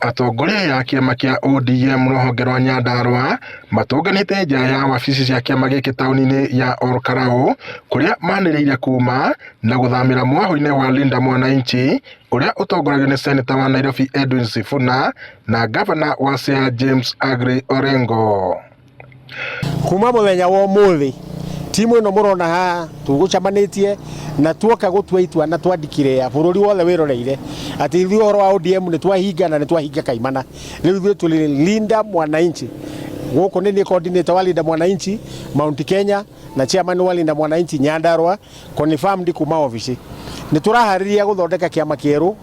Atongoria a kĩama kĩa ODM rũhonge rwa Nyandarua matũnganĩte nja ya wabici cia kĩama gĩkĩ taũni-inĩ ya Ol Kalou kũrĩa manĩrĩire kuma na gũthamĩra mwahũ-inĩ wa Linda Mwananchi ũrĩa ũtongoragio nĩ seneta wa Nairobi Edwin Sifuna na ngavana wa Siaya James Aggrey Orengo. Kuma muthenya wa umuthi timu ino murona haha tugucamanĩtie na tuoka gutua itua na twandikire bũrũri wothe wĩroreire atĩ ithuĩ ũhoro wa ODM nĩ twahinga na nĩ twahinga kaimana. Rĩu ithuĩ tũrĩ Linda Mwananchi. Gũkũ nĩ niĩ coordinator wa Linda Mwananchi Mount Kenya na chairman wa Linda Mwananchi Nyandarua, confirmed kuma ofici. Nĩ tũraharĩria gũthondeka kĩama kĩerũ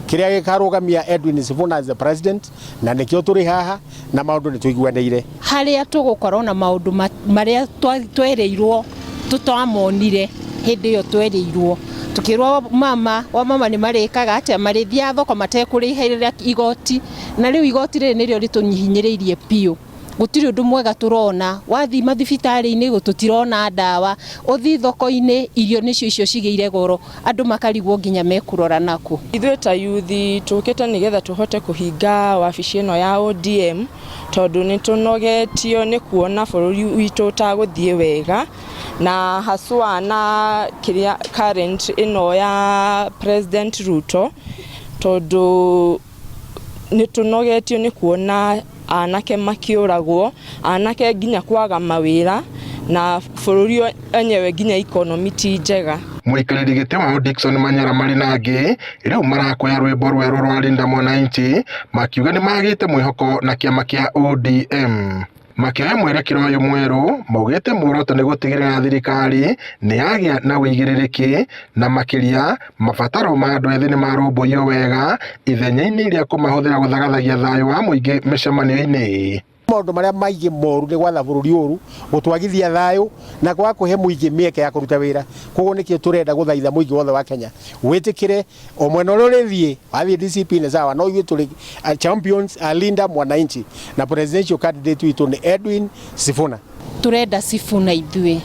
kĩrĩa gĩkarũgamia Edwin Sifuna as the president, na nĩkĩo tũrĩ haha na maũndũ nĩ tũiguanĩire. Harĩa tũgũkorwo na maũndũ marĩa twerĩirwo tũtamonire hĩndĩ ĩyo twerĩirwo, tukĩrwo mama wa mama nĩ marĩkaga atĩa, marĩthiaga thoko matekũrĩhĩra igoti, na rĩu igoti rĩrĩ nĩrĩo rĩtũnyihinyĩrĩirie biũ. Gũtirĩ ũndũ mwega tũrona, wathiĩ mathibitarĩ-inĩ tũtirona ndawa, ũthiĩ thoko-inĩ irio nĩcio icio cigĩire goro, andũ makarigwo nginya mekũrora nakũ. Ithuĩ ta yuthi tũkĩte nĩgetha tũhote kũhinga wabici ĩno ya ODM tondũ nĩ tũnogetio nĩ kuona bũrũri witũ ũtagũthiĩ wega, na haswa na kĩrĩa current ĩno ya President Ruto, tondũ nĩ tũnogetio nĩ kuona anake makĩũragwo, anake nginya kwaga mawĩra, na bũrũri enyewe nginya economy ti njega. Mũikarĩri gĩtĩ wao Dickson Manyara marĩ na angĩ rĩu marakwea rwĩmbo rwerũ rwa Linda Mwananchi makiuga nĩ magĩte mwĩhoko na kĩama kĩa ODM. Makĩoya mwerekera ũyũ mwerũ maugĩte muoroto nĩ gũtigĩrĩra thirikari nĩ yagĩa na ũigĩrĩrĩki na makĩria mabataro ma andũ ethĩ nĩ marũmbũiyo wega ithenya-inĩ rĩa kũmahũthĩra gũthagathagia thayũ wa mũingĩ mĩcemanio-inĩ. Maũndũ marĩa maingĩ moru nĩ gwatha bũrũri ũru, gũtwagithia thayũ na kwaga kũhe mũingĩ mĩeke ya kũruta wĩra. Koguo nĩkĩo tũrenda gũthaitha mũingĩ wothe wa Kenya wĩtĩkĩre o mwena ũrĩa ũrĩthiĩ, wathiĩ DCP nĩ sawa, no ithuĩ tũrĩ champions a Linda Mwananchi na presidential candidate witũ nĩ Edwin Sifuna. Tũrenda Sifuna ithuĩ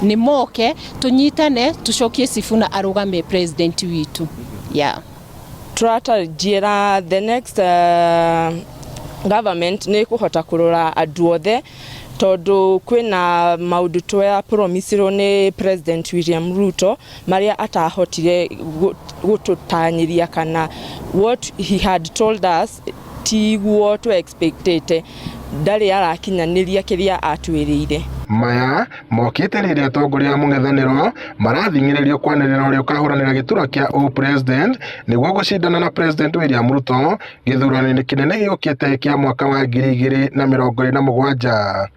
nĩ moke tũnyitane tũcokie Sifuna arũgame president witũ. Yeah. Tũratarajia the next government nĩ ĩkũhota kũrora andũ othe tondũ kwĩna maũndũ twa promisirwo nĩ President William Ruto marĩa atahotire gũtũtanyĩria, kana what he had told us tiguo tũ expectĩte, ndarĩ arakinyanĩria kĩrĩa atwĩrĩire. Maya mokĩte rĩrĩa atongoria a mũng'ethanĩro marathing'ĩrĩrio kwanĩrĩra ũrĩa ũkahũranĩra gĩturwa kĩa ũ-president nĩguo gũcindana na President William Ruto gĩthurano-inĩ kĩnene gĩũkĩte kĩa mwaka wa 2027.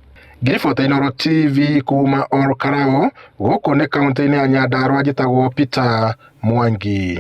Ngĩribota Inooro TV kuma Ol Kalou gũkũ nĩ kaũntĩ-inĩ ya Nyandarua, njĩtagwo Peter Mwangi.